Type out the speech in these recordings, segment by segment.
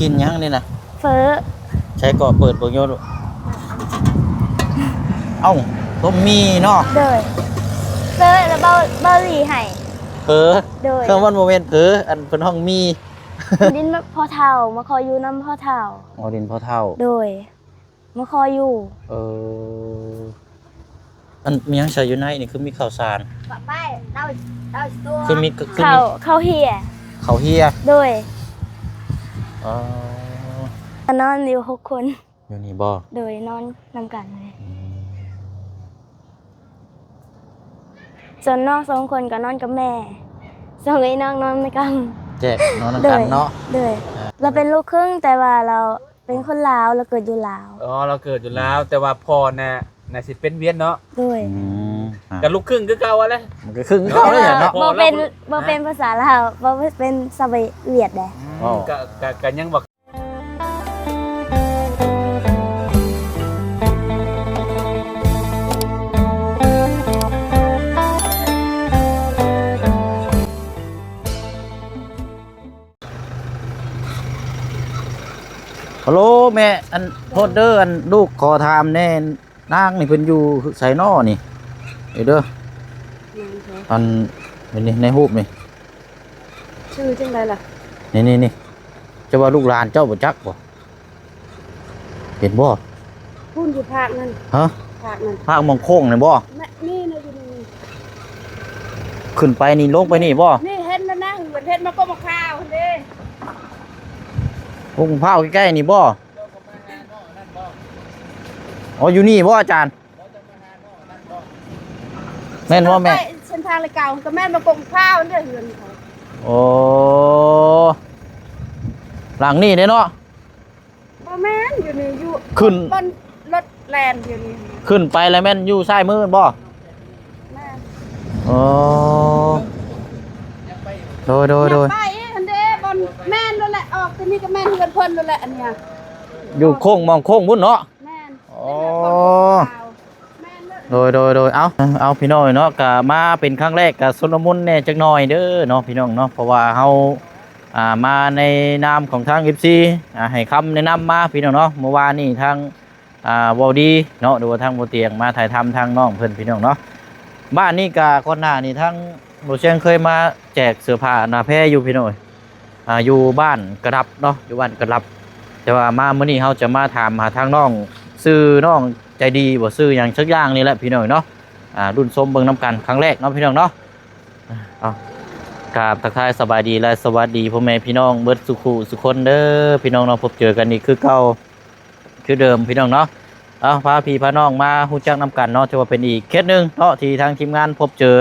ກິນຫຍັງນີ້ນະ? ເຝີ. ໃສກໍເປີດເບິ່ງຢູ່. ເອົ້າ ຕົ້ມໝີ່ເນາະ. ໂດຍ. ເຝີແລ້ວເບົາ ເບົາຫຼີໃຫ້. ເຝີ. ໂດຍ. ເຄື່ອງມັນບໍ່ແມ່ນເຝີ ອັນເພິ່ນຮ້ອງໝີ່. ດິນພໍ່ເຖົ້າ ມາຂໍຢູ່ນຳພໍ່ເຖົ້າ. ອໍ ດິນພໍ່ເຖົ້າ. ໂດຍ. ມາຂໍຢູ່. ເອີ ອັນມີຫຍັງໃສ່ຢູ່ໃນນີ້ ຄືມີເຂົ້າສານ? ປະໄປ ເຕົ້າ ເຕົ້າໂຕ ຄືມີ ຄືມີ ເຂົ້າ ເຂົ້າເຮຍ. ເຂົ້າເຮຍ. ໂດຍ. ອໍ ກໍນອນຢູ່ຫົກຄົນ. ຢູ່ນີ້ບໍ່? ໂດຍ ນອນນຳກັນເລີຍ. ອືມ. ສ່ວນນ້ອງສອງຄົນກໍນອນກັບແມ່ ສອງເອື້ອຍນ້ອງນອນນຳກັນ. ແຈກນອນນຳກັນເນາະ. ໂດຍ. ເອີ ລາວເປັນລູກຄຶ່ງ ແຕ່ວ່າລາວ ເປັນຄົນລາວ ລາວເກີດຢູ່ລາວ. ອໍ ລາວເກີດຢູ່ລາວ ອືມ ແຕ່ວ່າພໍ່ນະ ໜ້າຊິເປັນຫວຽດເນາະ. ໂດຍ. ອືມ ອ່າ ກໍລູກຄຶ່ງຄືເກົ່າຫັ້ນແຫຼະ. ມັນກໍຄຶ່ງຄືເກົ່າແຫຼະເນາະ. ບໍ່ເປັນ ພໍ່ລາວ ບໍ່ເປັນພາສາລາວ ບໍ່ເປັນສາວຫວຽດເດ້. ອືມ ອໍ ກໍ ກໍ ກໍຍັງບໍ່ ຮັລໂຫຼ ແມ່ ອັນ ໂທດເດີ ອັນ ລູກຂໍຖາມແດ່ ນາງນີ້ເພິ່ນຢູ່ໃສນໍນີ້? ເອີເດີ ນາງໃຜ? ອັນ ນີ້ ໃນຮູບນີ້ ຊື່ຈັ່ງໃດລະ? ນີ້ໆໆ ຈະວ່າລູກຫຼານເຈົ້າບໍ່ຈັກບໍ່? ເຫັນບໍ່? ພຸ້ນຢູ່ພາກນັ້ນ. ຮະ? ພາກນັ້ນ ພາກໝ່ອງໂຄ້ງນີ້ບໍ່? ແມ່ນ ນີ້ນະ ຢູ່ນີ້. ຂຶ້ນໄປນີ້ ລົງໄປນີ້ບໍ່? ນີ້ເຫັນແລ້ວນະ ເຫັນມາກໍມາຂ່າວຫັ້ນເດ້. ໂອ້ ພາວໃກ້ໆນີ້ບໍ່? ອໍ ຢູ່ນີ້ບໍ່ອາຈານ? ແມ່ນບໍ່ແມ່? ໄປເສັ້ນທາງເກົ່າກໍແມ່ນມາກົງພ້າວເດ້ ເຮືອນເຂົາ. ໂອ້ ຫຼັງນີ້ເດ້ເນາະ? ບໍ່ແມ່ນ ຢູ່ນີ້ ຢູ່ ຂຶ້ນ ບ່ອນລົດແລ່ນຢູ່ນີ້. ຂຶ້ນໄປແລ້ວແມ່ນຢູ່ຊ້າຍມືແມ່ນບໍ່? ແມ່ນ. ອໍ ໂດຍ ໂດຍ ໂດຍ. ໄປຫັ້ນເດ້ ບ່ອນ ແມ່ນໂລດແຫຼະ ອອກແຕ່ນີ້ກໍແມ່ນເຮືອນເພິ່ນໂລດແຫຼະ ອັນເນີ້ຍ ຢູ່ໂຄ້ງ ໝ່ອງໂຄ້ງພຸ້ນເນາະ? ແມ່ນ. ອໍ ແມ່ນເດີ. ໂດຍ ໂດຍ ໂດຍ. ເອົາ ເອົາ ພີ່ນ້ອງເນາະ ກະມາເປັນຄັ້ງແລກ ກະຊຸນລະມຸນແດ່ຈັກໜ້ອຍເດີເນາະ ພີ່ນ້ອງເນາະ ເພາະວ່າເຮົາ ອ່າ ມາໃນນາມຂອງທາງ ເອັຟຊີ ອ່າ ໃຫ້ຄຳແນະນຳມາ ພີ່ນ້ອງເນາະ. ເມື່ອວານນີ້ທາງ ອ່າ ເວົ້າດີເນາະ ຫຼືວ່າທາງບໍ່ຕຽງມາຖ່າຍທຳທາງນ້ອງເພິ່ນ ພີ່ນ້ອງເນາະ. ບ້ານນີ້ກະກ່ອນໜ້ານີ້ທາງບໍ່ແຊງເຄີຍມາແຈກເສື້ອຜ້າໜ້າແພຢູ່ ພີ່ນ້ອງເອີຍ. ອ່າ ຢູ່ບ້ານກະດັບເນາະ ຢູ່ບ້ານກະດັບ. ແຕ່ວ່າມາມື້ນີ້ເຮົາຈະມາຖາມຫາທາງນ້ອງ ຊື່ນ້ອງໃຈດີບໍ່ ຊື່ຫຍັງສັກຢ່າງນີ້ແຫຼະ ພີ່ນ້ອງເນາະ. ອ່າ ລຸ້ນຊົມເບິ່ງນຳກັນຄັ້ງແລກເນາະ ພີ່ນ້ອງເນາະ. ເອົາ ກາບທັກທາຍສະບາຍດີ ແລະ ສະຫວັດດີພໍ່ແມ່ພີ່ນ້ອງເບິດສູ່ຄູ່ສູ່ຄົນເດີ ພີ່ນ້ອງເນາະ. ພົບເຈີກັນອີກຄືເກົ່າ ຄືເດີມ ພີ່ນ້ອງເນາະ. ເອົາ ພາພີ່ພານ້ອງມາຮູ້ຈັກນຳກັນເນາະ ຖືວ່າເປັນອີກເຄສໜຶ່ງເນາະ ທີ່ທາງທີມງານພົບເຈີ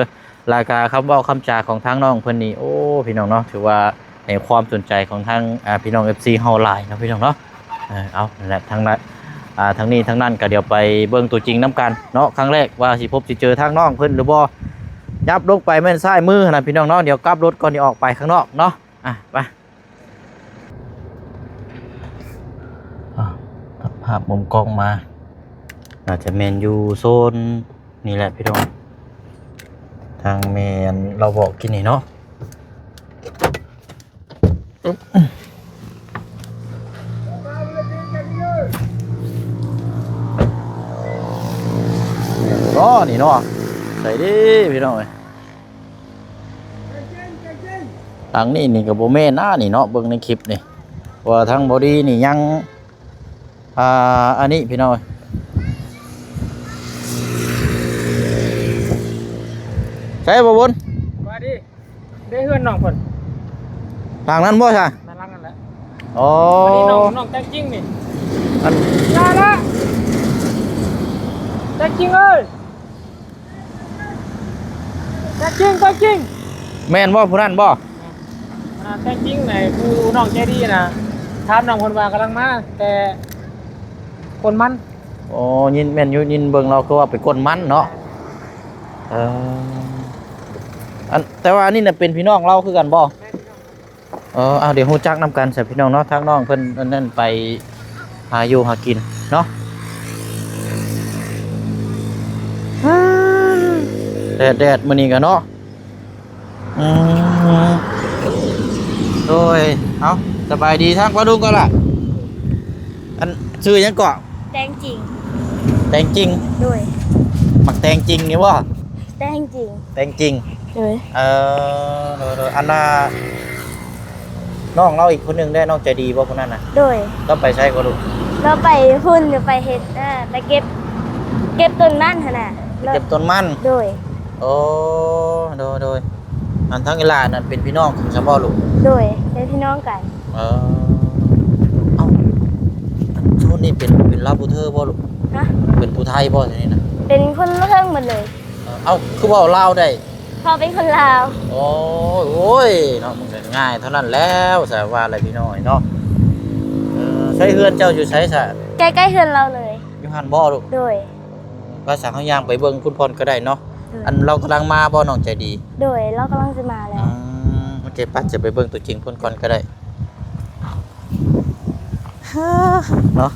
ແລ້ວກະຄຳເວົ້າຄຳຈາຂອງທາງນ້ອງເພິ່ນນີ້ ໂອ້ ພີ່ນ້ອງເນາະ ຖືວ່າໃຫ້ຄວາມສົນໃຈຂອງທາງ ອ່າ ພີ່ນ້ອງ ເອັຟຊີ ເຮົາຫຼາຍເນາະ ພີ່ນ້ອງເນາະ. ເອີ ເອົາ ນັ້ນແຫຼະ ທາງນັ້ນ ອ່າ ທາງນີ້ທາງນັ້ນ ກະດຽວໄປເບິ່ງຕົວຈິງນຳກັນເນາະ ຄັ້ງແລກວ່າຊິພົບຊິເຈີທາງນ້ອງເພິ່ນຫຼືບໍ່. ຫຍັບລົງໄປແມ່ນຊ້າຍມືຫັ້ນນະ ພີ່ນ້ອງເນາະ. ດຽວກັບລົດກ່ອນ ດຽວອອກໄປຂ້າງນອກເນາະ. ອ່ະ ໄປ. ອ່າ ຕັດພາບມຸມກ້ອງມາ ໜ້າຈະແມ່ນຢູ່ໂຊນນີ້ແຫຼະພີ່ນ້ອງ ທາງແມ່ນລາວບອກກິນນີ້ເນາະ. ອໍ ນີ້ເນາະ ໃສ່ເດ້ພີ່ນ້ອງເອີຍ. ຫຼັງນີ້ນີ້ກໍບໍ່ແມ່ນນະນີ້ເນາະ ເບິ່ງໃນຄລິບນີ້ ວ່າທາງບໍ່ດີນີ້ຍັງ ອ່າ ອັນນີ້ພີ່ນ້ອງເອີຍ. ໃຊ່ບໍ່ບຸນ? ສະບາຍດີ. ເດ້ເຮືອນນ້ອງເພິ່ນ ຫຼັງນັ້ນບໍ່ຊະ? ແມ່ນຫຼັງນັ້ນແຫຼະ. ອໍ ອັນນີ້ນ້ອງ ນ້ອງແຕງຈິງນີ້ ອັນ ຢ່າລະ ແຕງຈິງເອີຍ. ແທ້ຈິງ ແທ້ຈິງ ແມ່ນບໍ່ຜູ້ນັ້ນບໍ່? ແມ່ນ ອັນນັ້ນແທ້ຈິງນະ ຜູ້ນ້ອງໃຈດີນະ ຖາມນ້ອງເພິ່ນວ່າກຳລັງມາແຕ່ກົນມັນ. ໂອ້ ຍິນ ແມ່ນຢູ່ ຍິນເບິ່ງລາວຄືວ່າໄປກົນມັນເນາະ. ເອີ ອັນ ແຕ່ວ່າອັນນີ້ນະເປັນພີ່ນ້ອງລາວຄືກັນບໍ່? ແມ່ນພີ່ນ້ອງ. ເອີ ເອົາ ດຽວຮູ້ຈັກນຳກັນຊະພີ່ນ້ອງເນາະ. ທາງນ້ອງເພິ່ນອັນນັ້ນໄປຫາຢູ່ຫາກິນເນາະ. ແດດໆ ມື້ນີ້ກະເນາະ. ອືມ ໂດຍ ເອົ້າ ສະບາຍດີທາງພໍ່ລຸງກ່ອນລະ. ອັນ ຊື່ຫຍັງເກາະ? ແຕງຈິງ. ແຕງຈິງ? ໂດຍ. ໝາກແຕງຈິງນີ້ບໍ່? ແຕງຈິງ. ແຕງຈິງ. ໂດຍ. ເອີ ໂດຍໆ ອັນນ່າ ນ້ອງລາວອີກຄົນໜຶ່ງເດ້ ນ້ອງໃຈດີບໍ່ຜູ້ນັ້ນນະ? ໂດຍ. ລາວໄປໃສເກາະລູກ? ລາວໄປພຸ້ນ ລາວໄປເຮັດ ອ່າ ໄປເກັບ ເກັບຕົ້ນມັນຫັ້ນນະ. ໄປເກັບຕົ້ນມັນ? ໂດຍ. ໂອ້ ໂດຍໆ ອັນທາງອີ່ຫຼ້ານັ້ນເປັນພີ່ນ້ອງກັນຊະບໍ່ລູກ? ໂດຍ ເປັນພີ່ນ້ອງກັນ. ເອີ ເອົ້າ ໂຊນນີ້ເປັນ ເປັນລາວຜູ້ເທີບໍ່ລູກ? ຮະ? ເປັນຜູ້ໄທບໍ່ໂຊນນີ້ນະ? ເປັນຄົນລາວເທິງໝົດເລີຍ. ເອີ ເອົ້າ ຄືເວົ້າລາວໄດ້? ເພາະເປັນຄົນລາວ. ໂອ້ຍ ໂອ້ຍ ເນາະ ມັນກໍງ່າຍເທົ່ານັ້ນແລ້ວ ສະວ່າແຫຼະພີ່ນ້ອງເນາະ. ເອີ ໃສເຮືອນເຈົ້າຢູ່ໃສສະ? ໃກ້ໆເຮືອນລາວເລີຍ. ຢູ່ຫັ້ນບໍ່ລູກ? ໂດຍ. ພາສາເຮົາຍ່າງໄປເບິ່ງພຸ້ນກ່ອນກໍໄດ້ເນາະ. ໂດຍ. ອັນລາວກຳລັງມາບໍ່ ນ້ອງໃຈດີ? ໂດຍ ລາວກຳລັງຈະມາແລ້ວ. ອືມ ໂອເຄ ໄປ ຈະໄປເບິ່ງຕົວຈິງເພິ່ນກ່ອນກໍໄດ້ ເນາະ.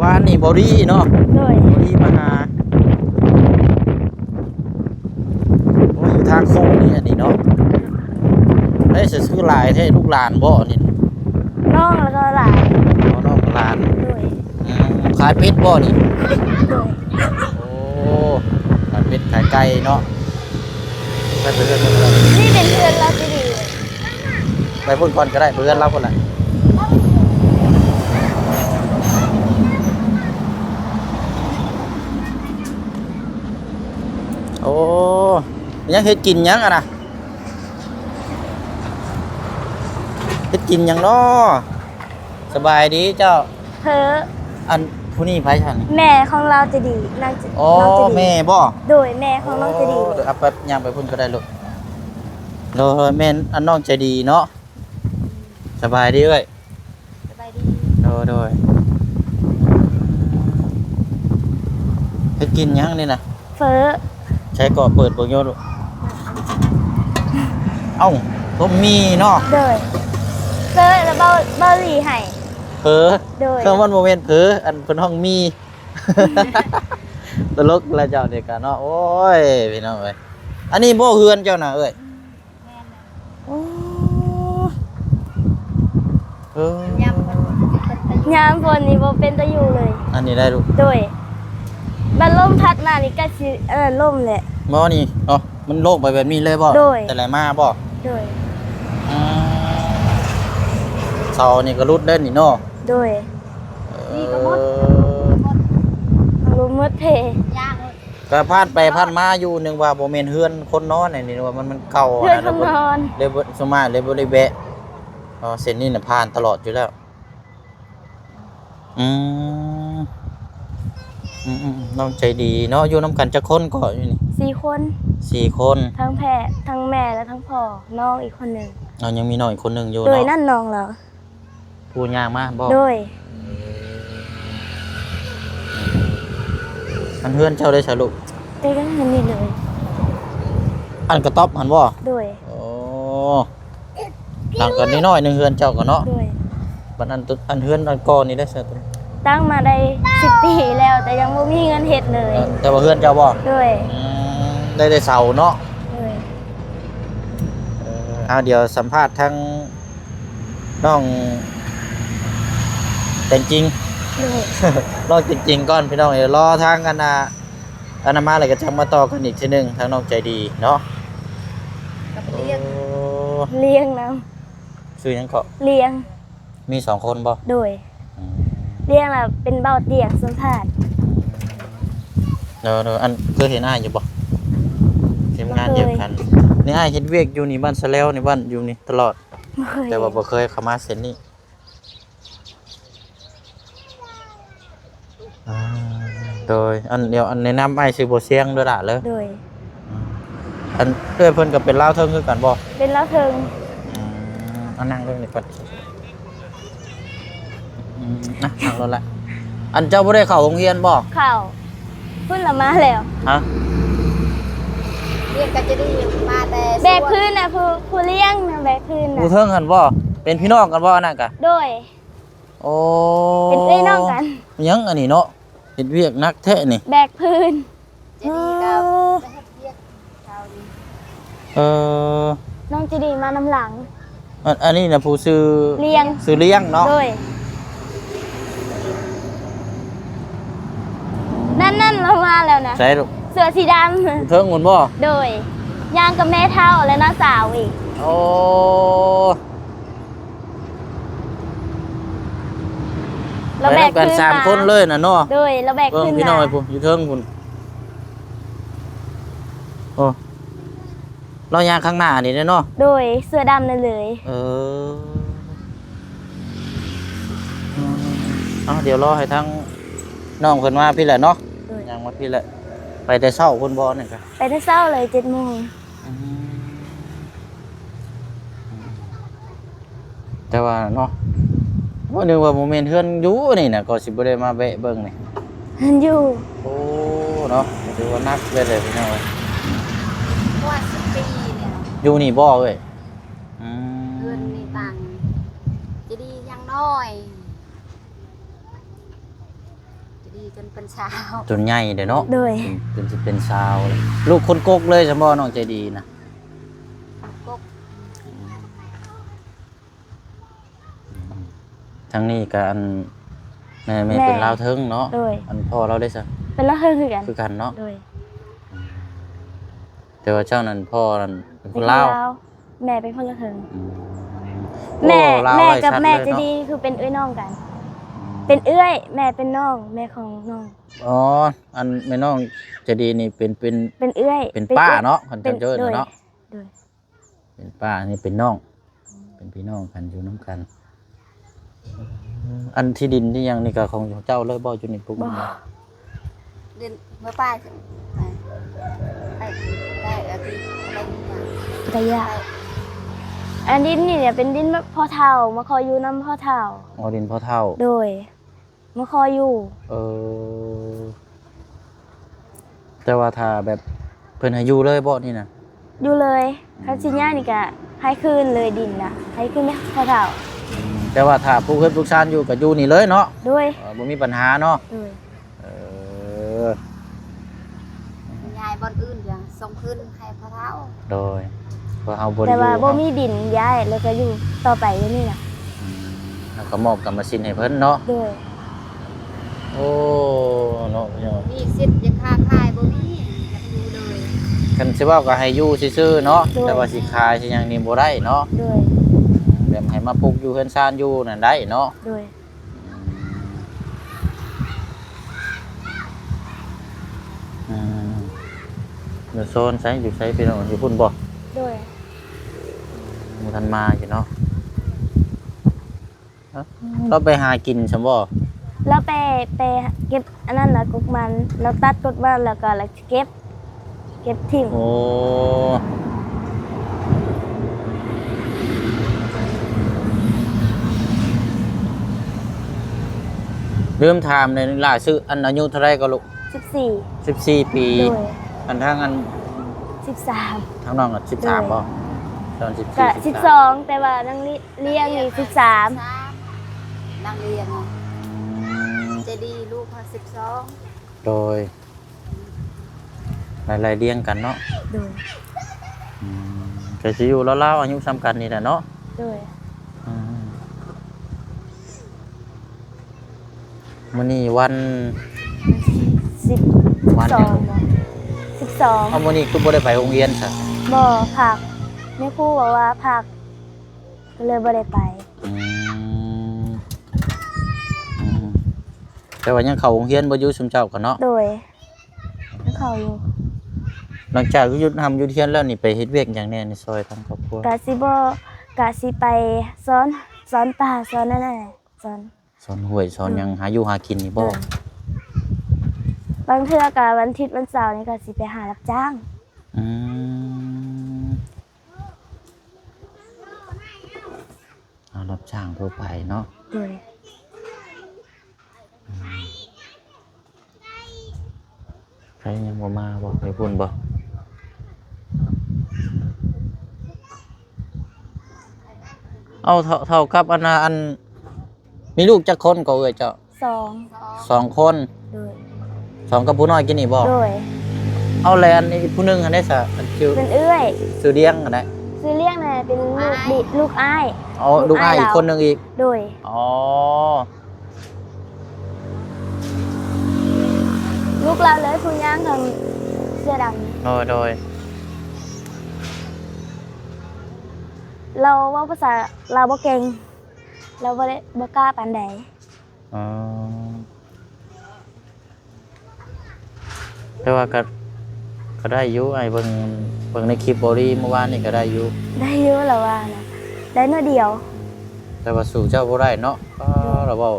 ວານນີ້ບໍ່ດີເນາະ. ໂດຍ. ບໍ່ດີມາຫາ. ໂອ້ຍ ຢູ່ທາງໂຄ້ງນີ້ອັນນີ້ເນາະ. ເອີ ຄືຫຼາຍແທ້ ລູກຫຼານບໍ່ນີ້? ນ້ອງແລ້ວກໍຫຼານ. ອໍ ນ້ອງກັບຫຼານ. ໂດຍ. ອືມ ຂາຍເປັດບໍ່ນີ້? ໂດຍ. ໂອ້ ຂາຍເປັດຂາຍໄກ່ເນາະ. ໄປ ໄປເຮືອນ ໄປເຮືອນ ນີ້ເປັນເຮືອນລາວເຈດີ. ໄປພຸ້ນກ່ອນກໍໄດ້ ໄປເຮືອນລາວພຸ້ນລະ. ໂອ້ ຍັງເຮັດກິນຫຍັງຫັ້ນນະ? ເຮັດກິນຫຍັງເນາະ? ສະບາຍດີເຈົ້າ. ເພີ. ອັນ ຜູ້ນີ້ໃຜຊັ້ນ? ແມ່ຂອງລາວເຈດີ ນາງເຈ ອໍ ນ້ອງເຈດີ. ແມ່ບໍ່? ໂດຍ ແມ່ຂອງນ້ອງເຈດີ. ໂອ້ ເດີ ເອົາໄປ ຍ່າງໄປພຸ້ນກໍໄດ້ລູກ. ໂດຍ ແມ່ນ ອັນ ນ້ອງໃຈດີເນາະ. ສະບາຍດີເອື້ອຍ. ສະບາຍດີ. ໂດຍ ໂດຍ. ເຮັດກິນຫຍັງນີ້ນະ? ເຟີ. ໃສເກາະ ເປີດເບິ່ງຢູ່ລູກ. ເອົ້າ ຕົ້ມໝີ່ເນາະ. ໂດຍ. ເຟີ ແລ້ວເບົາ ເບົາຫຼີໃຫ້. ເຝີ. ໂດຍ. ເຄື່ອງມັນບໍ່ແມ່ນເຝີ ອັນເພິ່ນຮ້ອງໝີ່. ຕະຫຼົກລະເຈົ້ານີ້ກະເນາະ. ໂອ້ຍ ພີ່ນ້ອງເອີຍ ອັນນີ້ບໍ່ເຮືອນເຈົ້ານະເອື້ອຍ? ແມ່ນແຫຼະ. ໂອ້ ເອີ ຍາມຝົນເປັນຕາ ຍາມຝົນນີ້ບໍ່ເປັນຕາຢູ່ເລີຍ. ອັນນີ້ໄດ້ລູກ. ໂດຍ. ບັດລົມພັດມານີ້ກໍຊິ ເອີ ລົ້ມແຫຼະ. ບໍ່ນີ້ເນາະ ມັນໂລກໄປແບບນີ້ເລີຍບໍ່? ໂດຍ. ແຕ່ໄຫຼມາບໍ່? ໂດຍ. ອືມ ເສົານີ້ກໍຫຼຸດເດ້ນີ້ເນາະ. ໂດຍ. ເອີ ນີ້ກໍໝົດ ໝົດ ລົມໝົດເພ. ຍາກ. ກໍຜ່ານໄປຜ່ານມາຢູ່ ນຶກວ່າບໍ່ແມ່ນເຮືອນຄົນນອນ ອັນນີ້ວ່າມັນ ມັນເກົ່າ ເຮືອນຄົນນອນ ເລີຍບໍ່ ສ່ວນມາກເລີຍບໍ່ໄດ້ແວະ. ອໍ ເສັ້ນນີ້ນະຜ່ານຕະຫຼອດຢູ່ແລ້ວ. ອືມ ອືມໆ ນ້ອງໃຈດີເນາະ. ຢູ່ນຳກັນຈັກຄົນເກາະຢູ່ນີ້? ສີ່ຄົນ. ສີ່ຄົນ. ທັງແພ ທັງແມ່ ແລະ ທັງພໍ່ ນ້ອງອີກຄົນໜຶ່ງ. ເອົາ ຍັງມີນ້ອງອີກຄົນໜຶ່ງຢູ່ເນາະ. ໂດຍ. ນັ້ນນ້ອງລາວ. ຜູ້ຍ່າງມາບໍ່? ໂດຍ. ອັນເຮືອນເຈົ້າໄດ້ສະລູກ? ໃກ້ກັນນີ້ເລີຍ. ອັນກະຕ໊ອບຫັ້ນບໍ່? ໂດຍ. ໂອ້ ຫຼັງກັນນ້ອຍໆໜຶ່ງ ເຮືອນເຈົ້າກໍເນາະ. ໂດຍ. ບັດອັນ ອັນເຮືອນອັນກ່ອນນີ້ໄດ້ສະ? ຕັ້ງມາໄດ້ສິບປີແລ້ວ ແຕ່ຍັງບໍ່ມີເງິນເຮັດເລີຍ. ເອີ ແຕ່ວ່າເຮືອນເຈົ້າບໍ່? ໂດຍ. ອືມ ໄດ້ ໄດ້ເສົາເນາະ. ໂດຍ. ເອີ ເອົາ ດຽວສຳພາດທາງ ນ້ອງແຕງຈິງ. ໂດຍ. ນ້ອງແຕງຈິງກ່ອນພີ່ນ້ອງເອີຍ ລໍທາງອັນນ່າ ອັນນັ້ນມາແລ້ວກໍຈັ່ງມາຕໍ່ກັນອີກເທື່ອໜຶ່ງ ທາງນ້ອງໃຈດີເນາະ. ກັບລຽງ ໂອ້ ລຽງນຳ. ຊື່ຫຍັງເກາະ? ລຽງ. ມີສອງຄົນບໍ່? ໂດຍ. ອືມ ລຽງລະເປັນເບົາຕຽງສົມພາດ. ໂດຍໆ ອັນເຄີຍເຫັນອ້າຍຢູ່ບໍ່? ທີມງານດຽວກັນ. ບໍ່ເຄີຍ. ນີ້ອ້າຍເຮັດວຽກຢູ່ນີ້ບ້ານສະແລວນີ້ ບ້ານຢູ່ນີ້ຕະຫຼອດ. ບໍ່ເຄີຍ. ແຕ່ວ່າບໍ່ເຄີຍເຂົ້າມາເສັ້ນນີ້. ອືມ ໂດຍ ອັນດຽວ ອັນແນະນຳອ້າຍຊື່ບໍ່ຊຽງເດີຫຼ້າເດີ. ໂດຍ. ອືມ ອັນເອື້ອຍເພິ່ນກໍເປັນລາວເທິງຄືກັນບໍ່? ເປັນລາວເທິງ. ອືມ ເອົານັ່ງເບິ່ງນີ້ກ່ອນ. ອືມ ນະ ນັ່ງລົງລະ. ອັນເຈົ້າບໍ່ໄດ້ເຂົ້າໂຮງຮຽນບໍ່? ເຂົ້າ. ພຸ້ນລະມາແລ້ວ. ຮະ? ຮຽນກໍຈະໄດ້ມາແຕ່ ແບກພື້ນນະ ຜູ້ ຜູ້ລ້ຽງນະ ແບກພື້ນນະ. ຜູ້ເທິງຫັ້ນບໍ່? ເປັນພີ່ນ້ອງກັນບໍ່ອັນນັ້ນກະ? ໂດຍ. ໂອ້ ເປັນເອື້ອຍນ້ອງກັນ. ຫຍັງອັນນີ້ເນາະ ເຮັດວຽກໜັກແທ້ນີ້. ແບກພື້ນ. ຈະດີກໍ ອໍ ໄປເຮັດວຽກເຊົ້ານີ້. ເອີ ນ້ອງຈະດີມານຳຫຼັງ. ອັນ ອັນນີ້ນະຜູ້ຊື່ ລ້ຽງ ຊື່ລ້ຽງເນາະ. ໂດຍ ນັ້ນໆ ລາວມາແລ້ວນະ. ໃສລູກ? ເສື້ອສີດຳ ເທິງພຸ້ນບໍ່? ໂດຍ ຍ່າງກັບແມ່ເຖົ້າ ແລະ ນ້າສາວອີກ. ໂອ້ ລາວແບກຂຶ້ນມາ ໄປນຳກັນສາມຄົນເລີຍນະເນາະ. ໂດຍ ລາວແບກຂຶ້ນມາ. ເບິ່ງພີ່ນ້ອງເອີຍ ພຸ້ນ ຢູ່ເທິງພຸ້ນ. ໂອ້ ລາວຍ່າງຂ້າງໜ້ານີ້ເດ້ເນາະ. ໂດຍ ເສື້ອດຳນັ້ນເລີຍ. ເອີ ເອົາ ດຽວລໍໃຫ້ທາງນ້ອງເພິ່ນມາພີ້ແຫຼະເນາະ. ໂດຍ ຍ່າງມາພີ້ແຫຼະ. ໄປແຕ່ເຊົ້າພຸ້ນບໍ່ນີ້ກະ? ໄປແຕ່ເຊົ້າເລີຍ ເຈັດໂມງ. ອືມ ແຕ່ວ່າເນາະ ໂອ້ ນຶກວ່າບໍ່ແມ່ນເຮືອນຢູ່ນີ້ນະ ກໍຊິບໍ່ໄດ້ມາແວະເບິ່ງນີ້. ເຮືອນຢູ່. ໂອ້ ເນາະ ຖືວ່າໜັກເລີຍແຫຼະພີ່ນ້ອງເອີຍ. ກວ່າສິບປີແລ້ວ. ຢູ່ນີ້ບໍ່ເອີຍ? ອືມ ເຮືອນນີ້ຕັ້ງ ຈະດີຍັງນ້ອຍ ຈະດີຈົນເປັນສາວ ຈົນໃຫຍ່ເດ້ເນາະ. ໂດຍ ຈົນ ຈົນຊິເປັນສາວ. ລູກຄົນກົກເລີຍຊັ້ນບໍ່ ນ້ອງໃຈດີນະ? ຄົນກົກ. ທາງນີ້ກະອັນ ແມ່ ແມ່ ແມ່ເປັນລາວເທິງເນາະ. ໂດຍ ອັນພໍ່ລາວເດ້ຊະ? ເປັນລາວເທິງຄືກັນ. ຄືກັນເນາະ. ໂດຍ ແຕ່ວ່າເຈົ້ານັ້ນ ພໍ່ນັ້ນເປັນຄົນລາວ ເປັນຄົນລາວ ແມ່ເປັນຄົນລາວເທິງ. ອືມ ແມ່ ໂອ້ ລາວ ແມ່ກັບແມ່ ໄວຊັດເລີຍເນາະ ຈະດີຄືເປັນເອື້ອຍນ້ອງກັນ. ອືມ ເປັນເອື້ອຍ ແມ່ເປັນນ້ອງ ແມ່ຂອງນ້ອງ. ອໍ ອັນແມ່ນ້ອງໃຈດີນີ້ເປັນ ເປັນ ເປັນເອື້ອຍ ເປັນ ເປັນປ້າເນາະ ເປັນ ຄັນເຈົ້າເອີ້ນ ໂດຍ ເນາະ. ໂດຍ ເປັນປ້າ ອັນນີ້ເປັນນ້ອງ ເປັນພີ່ນ້ອງກັນ ຢູ່ນຳກັນ. ອັນທີ່ດິນທີ່ຫຍັງນີ້ກໍຂອງເຈົ້າເລີຍບໍ່ ຢູ່ນີ້ປຸກ? ບໍ່ ດິນເມືອປ້າ ໄປ ໄປ ໄປ ໄປ ໄປ ໄປ ອັນດິນນີ້ເປັນດິນພໍ່ເຖົ້າ ມາຂໍຢູ່ນຳພໍ່ເຖົ້າ. ອໍ ດິນພໍ່ເຖົ້າ. ໂດຍ ມາຂໍຢູ່. ເອີ ແຕ່ວ່າຖ້າແບບເພິ່ນໃຫ້ຢູ່ເລີຍບໍ່ນີ້ນະ? ຢູ່ເລີຍ. ອືມ ຄັນຊິຍ້າຍນີ້ກະໃຫ້ຄືນເລີຍດິນນະ ໃຫ້ຄືນໃຫ້ພໍ່ເຖົ້າ. ອືມ ແຕ່ວ່າຖ້າປູກເຮືອນປູກຊານຢູ່ກະຢູ່ນີ້ເລີຍເນາະ? ໂດຍ ເອີ ບໍ່ມີບັນຫາເນາະ? ໂດຍ. ເອີ ຍ້າຍບ່ອນອື່ນກະສົ່ງຄືນໃຫ້ພໍ່ເຖົ້າ. ໂດຍ ເພາະເຮົາບໍ່ໄດ້ຢູ່ ແຕ່ວ່າບໍ່ມີດິນຍ້າຍ ແລ້ວກໍຢູ່ຕໍ່ໄປຢູ່ນີ້ນະ. ອືມ ເຮົາກໍມອບກຳມະສິດໃຫ້ເພິ່ນເນາະ. ໂດຍ. ໂອ້ ເນາະ ມີສິດຢາກຄ້າຂາຍບໍ່ມີ ຢາກຢູ່ເລີຍ. ຄັນຊິເວົ້າກໍໃຫ້ຢູ່ຊື່ໆເນາະ. ໂດຍ. ແຕ່ວ່າຊິຂາຍຊິຫຍັງນີ້ບໍ່ໄດ້ເນາະ. ໂດຍ. ແບບໃຫ້ມາປຸກຢູ່ເຮືອນຊານຢູ່ນັ້ນໄດ້ເນາະ. ໂດຍ. ອືມ ຢູ່ໂຊນໃສ ຢູ່ໃສພີ່ນ້ອງ ຢູ່ພຸ້ນບໍ່? ໂດຍ. ບໍ່ທັນມາຢູ່ເນາະ. ລາວໄປຫາກິນຊັ້ນບໍ່? ລາວໄປ ໄປເກັບອັນນັ້ນລະ ກົກມັນ ລາວຕັດກົກມັນ ແລ້ວກໍລາວເກັບ ເກັບຖິ້ມ. ໂອ້ ລືມຖາມແດ່ ຫຼ້າຊື່ ອັນ ອາຍຸເທົ່າໃດກໍລູກ? ສິບສີ່. ສິບສີ່ປີ. ໂດຍ. ອັນທາງອັນ ສິບສາມ. ທາງນ້ອງກໍສິບສາມບໍ່? ໂດຍ. ຕອນສິບສີ່ ກະສິບສອງ ສິບສາມ ແຕ່ວ່ານາງ ລ້ຽງນີ້ສິບສາມ ນາງລ້ຽງ ອືມ ໃຈດີ ລູກເຮົາສິບສອງ. ໂດຍ ໄລ່ໆລຽງກັນເນາະ. ໂດຍ. ອືມ ກໍຊິຢູ່ລາວໆ ອາຍຸສ່ຳກັນນີ້ແຫຼະເນາະ. ໂດຍ. ອືມ ມື້ນີ້ວັນ ວັນທີສິບສອງ ວັນຫຍັງ? ສິບສອງ. ເອົາ ມື້ນີ້ຄືບໍ່ໄດ້ໄປໂຮງຮຽນຊະ? ບໍ່ ພັກ ແມ່ຄູບອກວ່າພັກ ກໍເລີຍບໍ່ໄດ້ໄປ. ອືມ ອືມ ແຕ່ວ່າຍັງເຂົ້າໂຮງຮຽນບໍ່ຢູ່ ຊຸມເຈົ້າກໍເນາະ? ໂດຍ ຍັງເຂົ້າຢູ່. ຫຼັງຈາກຢຸດຮ່ຳຢຸດຮຽນແລ້ວນີ້ ໄປເຮັດວຽກຫຍັງແດ່ໃນຊ່ອຍທາງຄອບຄົວ? ກະຊິບໍ່ ກະຊິໄປສອນ ສອນປາ ສອນນັ້ນແຫຼະ ສອນ ສອນຫ້ວຍ ສອນຫຍັງ ໂດຍ ຫາຢູ່ຫາກິນນີ້ບໍ່? ໂດຍ. ບາງເທື່ອກະວັນທິດວັນເສົານີ້ກະຊິໄປຫາຮັບຈ້າງ. ອືມ ຫາຮັບຈ້າງທົ່ວໄປເນາະ. ໂດຍ. ອືມ ໃຜຍັງບໍ່ມາບໍ່? ໄປພຸ້ນບໍ່? ເອົາ ເທົ່າ ເທົ່າກັບອັນນ່າ ອັນ ມີລູກຈັກຄົນກໍເອື້ອຍເຈົ້າ? ສອງ. ສອງຄົນ. ໂດຍ. ສອງກັບຜູ້ນ້ອຍກິນນີ້ບໍ່? ໂດຍ. ເອົາ ແລ້ວອັນອີກຜູ້ໜຶ່ງຫັ້ນເດ້ຊະ ອັນຊື່ ເປັນເອື້ອຍ ຊື່ດຽງຫັ້ນນະ? ຊື່ດຽງນະ ເປັນລູກ ລູກອ້າຍ ອໍ ລູກອ້າຍອີກຄົນໜຶ່ງອີກ. ໂດຍ. ອໍ ລູກລາວເລີຍ ຜູ້ຍ່າງທາງເສື້ອດຳ. ໂດຍ ໂດຍ. ລາວເວົ້າພາສາລາວບໍ່ເກັ່ງ ລາວບໍ່ໄດ້ ບໍ່ກ້າປານໃດ. ອໍ ແຕ່ວ່າກໍ ກໍໄດ້ຢູ່ ອ້າຍເບິ່ງ ເບິ່ງໃນຄລິບເບົາລີເມື່ອວານນີ້ກໍໄດ້ຢູ່. ໄດ້ຢູ່ ລາວວ່ານະ ໄດ້ໜ້ອຍດຽວ. ແຕ່ວ່າສູ້ເຈົ້າບໍ່ໄດ້ເນາະ. ໂດຍ. ລາວເວົ້າ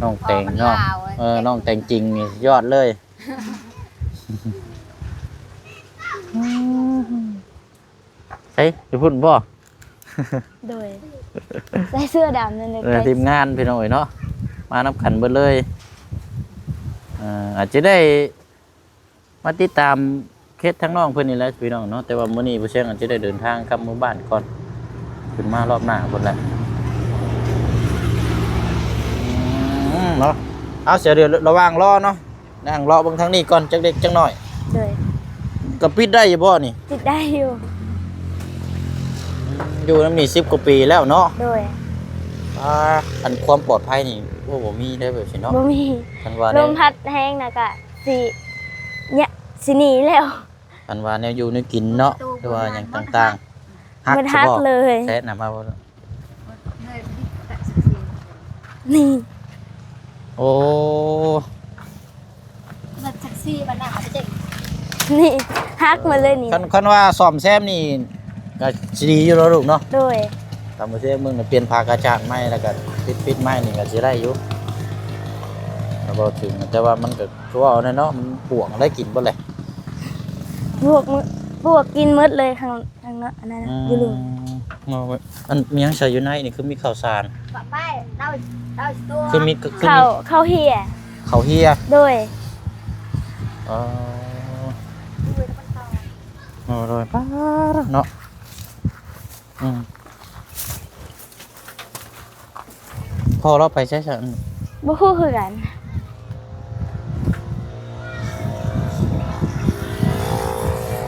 ນ້ອງແຕງເນາະ. ເອີ ນ້ອງແຕງຈິງນີ້ຍອດເລີຍ. ໃສ ຢູ່ພຸ້ນບໍ່? ໂດຍ ໃສ່ເສື້ອດຳນັ້ນເດ້. ເອີ ທີມງານພີ່ນ້ອງເອີຍເນາະ ມານຳກັນເບິດເລີຍ. ເອີ ອາດຈະໄດ້ມາຕິດຕາມເຂດທາງນ້ອງເພິ່ນນີ້ແຫຼະພີ່ນ້ອງເນາະ. ແຕ່ວ່າມື້ນີ້ບໍ່ແຊງອາດຈະໄດ້ເດີນທາງກັບເມືອບ້ານກ່ອນ ຂຶ້ນມາລອບໜ້າພຸ້ນແຫຼະ. ອືມ ເນາະ. ເອົາ ສຽວ ດຽວລະຫວ່າງລໍເນາະ ນັ່ງລໍເບິ່ງທາງນີ້ກ່ອນ ຈັກເລັກຈັກໜ້ອຍ. ໂດຍ. ກໍປິດໄດ້ຢູ່ບໍ່ນີ້? ປິດໄດ້ຢູ່. ຢູ່ນຳນີ້ສິບກວ່າປີແລ້ວເນາະ. ໂດຍ. ອ່າ ອັນຄວາມປອດໄພນີ້ ໂອ້ ບໍ່ມີເດ້ແບບຊີ້ເນາະ. ບໍ່ມີ. ຄັນວ່າ ລົມພັດແຮງນະກະຊິ ຍະ ຊິໜີແລ້ວ. ຄັນວ່າແນວຢູ່ແນວກິນເນາະ ຫຼືວ່າຫຍັງຕ່າງໆ ຫັກ ໝົດຫັກເລີຍ. ແຊະນຳມາບໍ່? ນີ້. ໂອ້ ລົດແທັກຊີບ້ານນາເດ້. ນີ້ ຫັກໝົດເລີຍນີ້. ຄັນ ຄັນວ່າສ້ອມແຊມນີ້ກໍຊິດີຢູ່ເນາະລູກເນາະ. ໂດຍ. ຕາມບໍ່ເຊື່ອເບິ່ງ ປ່ຽນຜ້າກະຈາດໃໝ່ ແລ້ວກໍຕິດປິດໃໝ່ນີ້ກໍຊິໄດ້ຢູ່. ກໍບໍ່ເຖິງ ແຕ່ວ່າມັນກໍຄືເວົ້າແຫຼະເນາະ ມັນປວກໄດ້ກິນເບິດແຫຼະ. ປວກ ປວກກິນໝົດເລີຍ ຂ້າງ ທາງເນາະ ອັນນັ້ນນະ ອືມ ຢູ່ລຸ່ມ. ເນາະ ອັນມີຫຍັງໃສ່ຢູ່ໃນນີ້ ຄືມີເຂົ້າສານ? ຄືມີ ຄືມີ ເຂົ້າ ເຂົ້າເຮຍ. ເຂົ້າເຮຍ. ໂດຍ. ອໍ ໂດຍ ໂດຍ ປ້າເນາະ. ອືມ. ພໍ່ລາວໄປໃສຊັ້ນ? ບໍ່ຮູ້ຄືກັນ.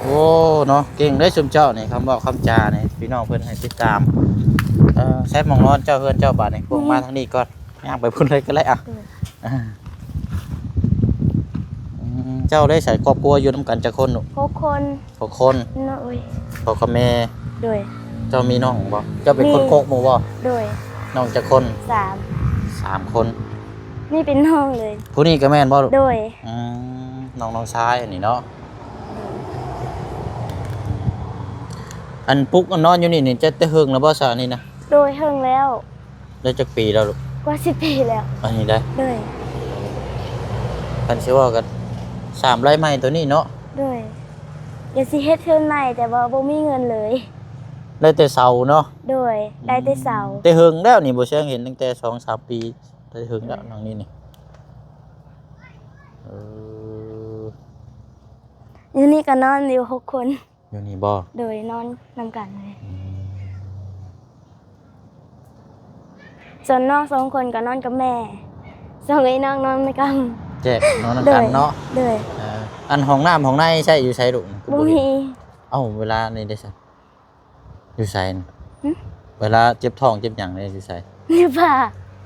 ໂອ້ ເນາະ ເກັ່ງເດ້ຊຸມເຈົ້ານີ້ ຄຳເວົ້າຄຳຈານີ້ ພີ່ນ້ອງເພິ່ນໃຫ້ຕິດຕາມ. ເອີ ໃຊ້ໝ່ອງນອນເຈົ້າ ເຮືອນເຈົ້າບາດນີ້ ພວກ ອືມ ມາທາງນີ້ກ່ອນ ຍ່າງໄປພຸ້ນເລີຍກໍໄດ້ອະ. ໂດຍ. ອືມ ເຈົ້າໄດ້ໃຊ້ຄອບຄົວຢູ່ນຳກັນຈັກຄົນລູກ? ຫົກຄົນ. ຫົກຄົນ. ໂດຍ. ພໍ່ກັບແມ່. ໂດຍ. ເຈົ້າມີນ້ອງບໍ່? ເຈົ້າເປັນຄົນໂຄກໝູ່ບໍ່? ໂດຍ. ນ້ອງຈັກຄົນ? ສາມ. ສາມຄົນ. ນີ້ເປັນນ້ອງເລີຍ. ຜູ້ນີ້ກໍແມ່ນບໍ່ລູກ? ໂດຍ. ອືມ ນ້ອງ ນ້ອງຊາຍອັນນີ້ເນາະ. ອັນປຸກອັນນອນຢູ່ນີ້ນີ້ ຈະແຕ່ເຫິງແລ້ວບໍ່ຊະນີ້ນະ? ໂດຍ ເຫິງແລ້ວ. ໄດ້ຈັກປີແລ້ວລູກ? ກວ່າສິບປີແລ້ວ. ອັນນີ້ໄດ້? ໂດຍ. ຄັນຊິເວົ້າກໍ ສາມໄລ່ໄມ້ໂຕນີ້ເນາະ? ໂດຍ. ຢາກຊິເຮັດເຮືອນໃໝ່ ແຕ່ວ່າບໍ່ມີເງິນເລີຍ. ໄດ້ແຕ່ເສົາເນາະ? ໂດຍ. ອືມ ໄດ້ແຕ່ເສົາ. ແຕ່ເຫິງແລ້ວນີ້ ບໍ່ແຊງເຫັນຕັ້ງແຕ່ສອງສາມປີ ໄດ້ເຫິງແລ້ວ. ໂດຍ. ຫຼັງນີ້ນີ້ ເອີ ຢູ່ນີ້ກໍນອນຢູ່ຫົກຄົນ. ຢູ່ນີ້ບໍ່? ໂດຍ ນອນນຳກັນເລີຍ. ອືມ. ສ່ວນນ້ອງສອງຄົນກໍນອນກັບແມ່ ສ່ວນໄອ້ນ້ອງນອນນຳກັນ. ແຍກນອນນຳກັນເນາະ? ໂດຍ. ເອີ ອັນຫ້ອງນ້ຳຫ້ອງໃນໃຊ້ຢູ່ໃສລູກ? ບໍ່ມີ. ເອົ້າ ເວລານີ້ເດ້ຊະ ຢູ່ໃສ? ຫຶ? ເວລາເຈັບທ້ອງເຈັບຫຍັງນີ້ຢູ່ໃສ? ຢູ່ປ່າ.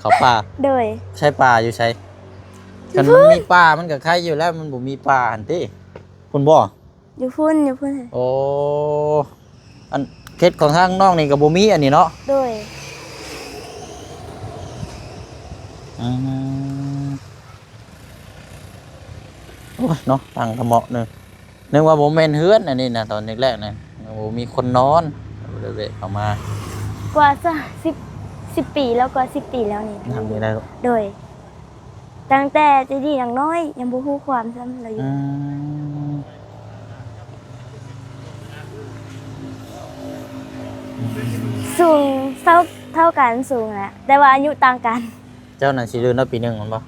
ເຂົ້າປ່າ? ໂດຍ. ໃຊ້ປ່າຢູ່ໃສ? ຄັນມັນມີປ່າມັນກໍໄຄຢູ່ແລ້ວ ມັນບໍ່ມີປ່າຫັ້ນຕິ. ພຸ້ນບໍ່? ຢູ່ພຸ້ນ ຢູ່ພຸ້ນ. ໂອ້ ອັນເຂດຂອງທາງນ້ອງນີ້ກໍບໍ່ມີອັນນີ້ເນາະ? ໂດຍ. ອືມ ໂອ້ຍເນາະ ຕັ້ງກະເໝາະໜຶ່ງ ນຶກວ່າບໍ່ແມ່ນເຮືອນອັນນີ້ນະ ຕອນແລກໆນະ ບໍ່ມີຄົນນອນ ກໍເລີຍເຂົ້າມາ. ກວ່າຈະສິບ ສິບປີແລ້ວ ກວ່າສິບປີແລ້ວນີ້. ນັ່ງນີ້ໄດ້. ໂດຍ. ຕັ້ງແຕ່ແຕ່ດີຍັງນ້ອຍ ຍັງບໍ່ຮູ້ຄວາມຊ້ຳລະຢູ່. ອືມ ສູງເທົ່າ ເທົ່າກັນ ສູງນະ ແຕ່ວ່າອາຍຸຕ່າງກັນ. ເຈົ້ານັ້ນຊິເລີນເນາະ ປີໜຶ່ງແມ່ນບໍ່?